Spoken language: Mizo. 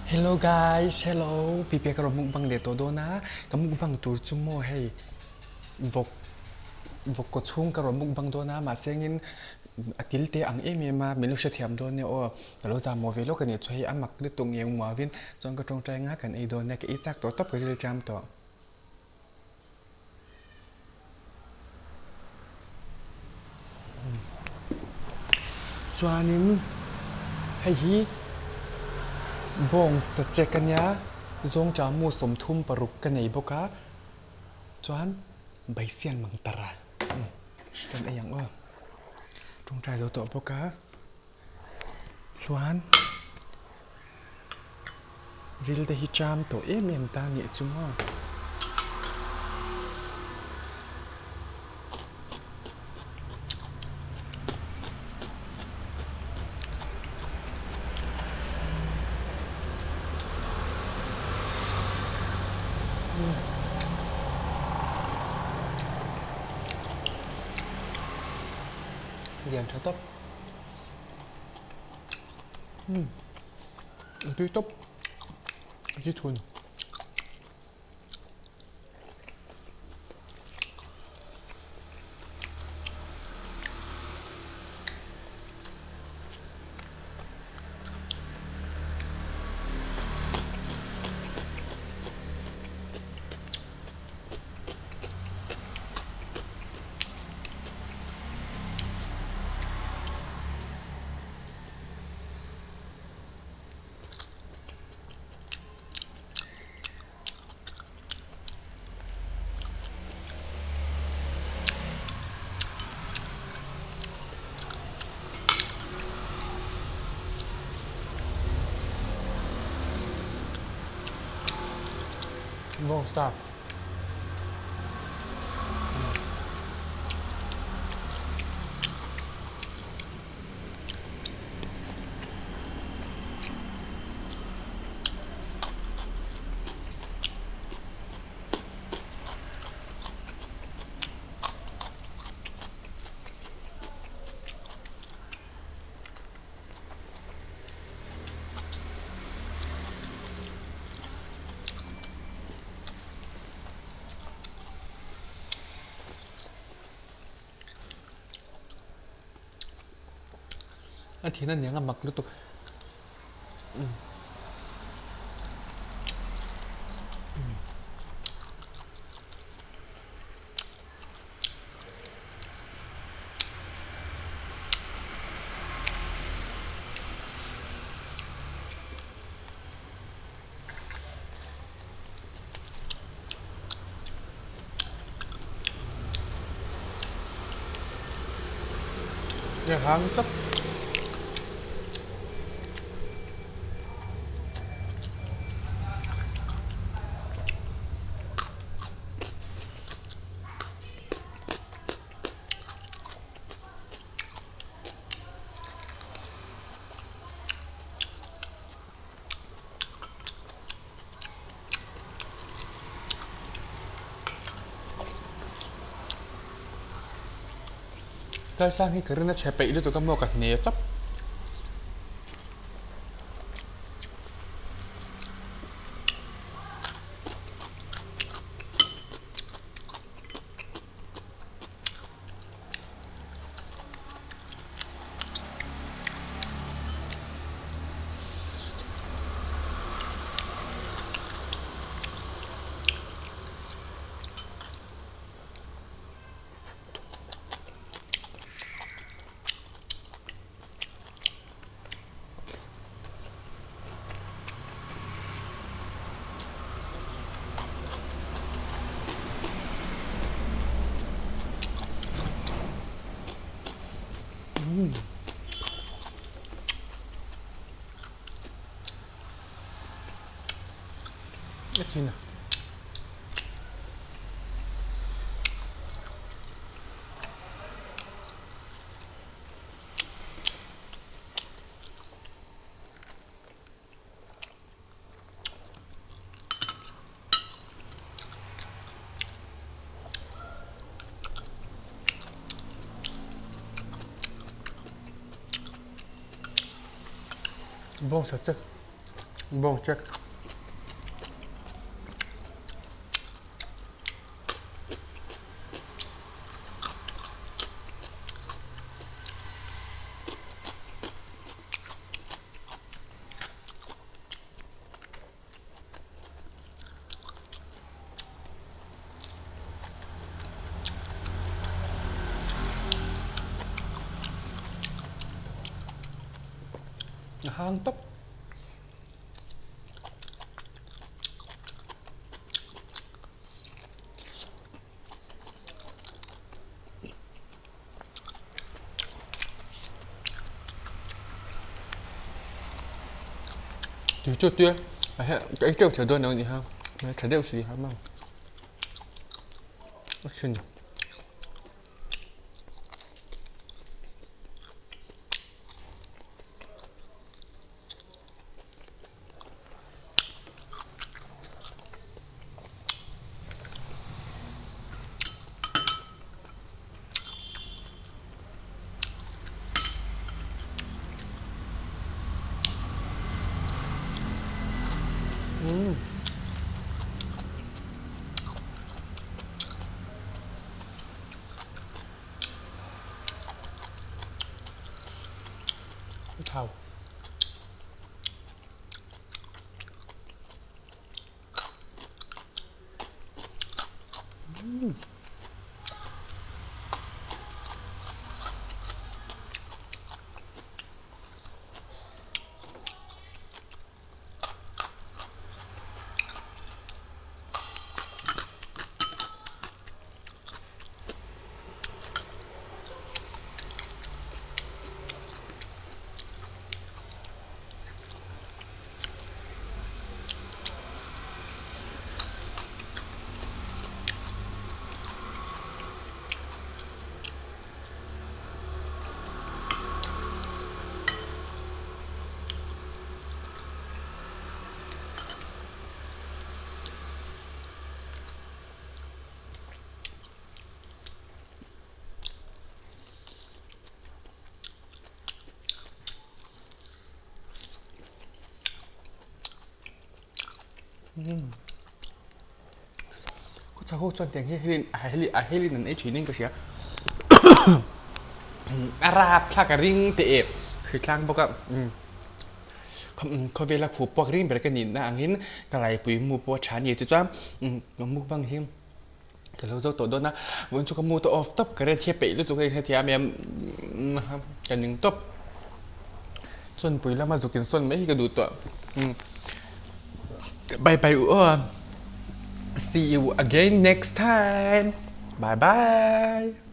Hello guys, hello. Pipi ka rawn mukbang leh tawh dawn a, ka mukbang tur chu maw hei vawk vawk kaw chhung ka rawn mukbang dawn a, mahse engin a til te ang em em a, min lo hrethiam dawn nia aw, ka lo zam maw ve lawk a nih chu hei a mak lutuk ngei muavin chuan ka tawngtai anga kan ei dawn nia, ka ei chak tawh tawp ka rilṭam tawh. Chuanin hei hi bawng sachek a nia zawngṭah mu 36 ka nei bawk a chuan baisian mang tara kan ei ang aw ṭawngṭai zo tawh bawk a chuan ril te hi ṭam tawh em em ta nih chu maw. Lian tha tawp. Umm a tui tawp a chi thun. Bawng star. A thin a niang a mak lutuk. A hang tawp. Chaltlang hi ka rin a chhe peih lutuk a maw ka hne tawp. A thin a. Bawngsa chek. Bawng check. A hang tawp. Tui chu tui a ka ei teuh thei dawn lo a ni ha tha deuh si ha mang a thin. Thau. Kawchhak ho chuan tiang hi a a helin an ei thin in ka hria a rapthlak a ring teh e hritlang bawk a khawvela khuh puak ring ber ka nihna angin ka laipui mu pawh a tha a ni chu chuan mukbang hi Ka lo zo tawh dawn a, vawiin chu ka mood a off tawp ka ren thia peih lutuk a inhrethiam em ka ning tawp. Chawnpui lama zuk insawn mai hi ka duh tawh. Bye bye u aw. See you again next time. Bye bye.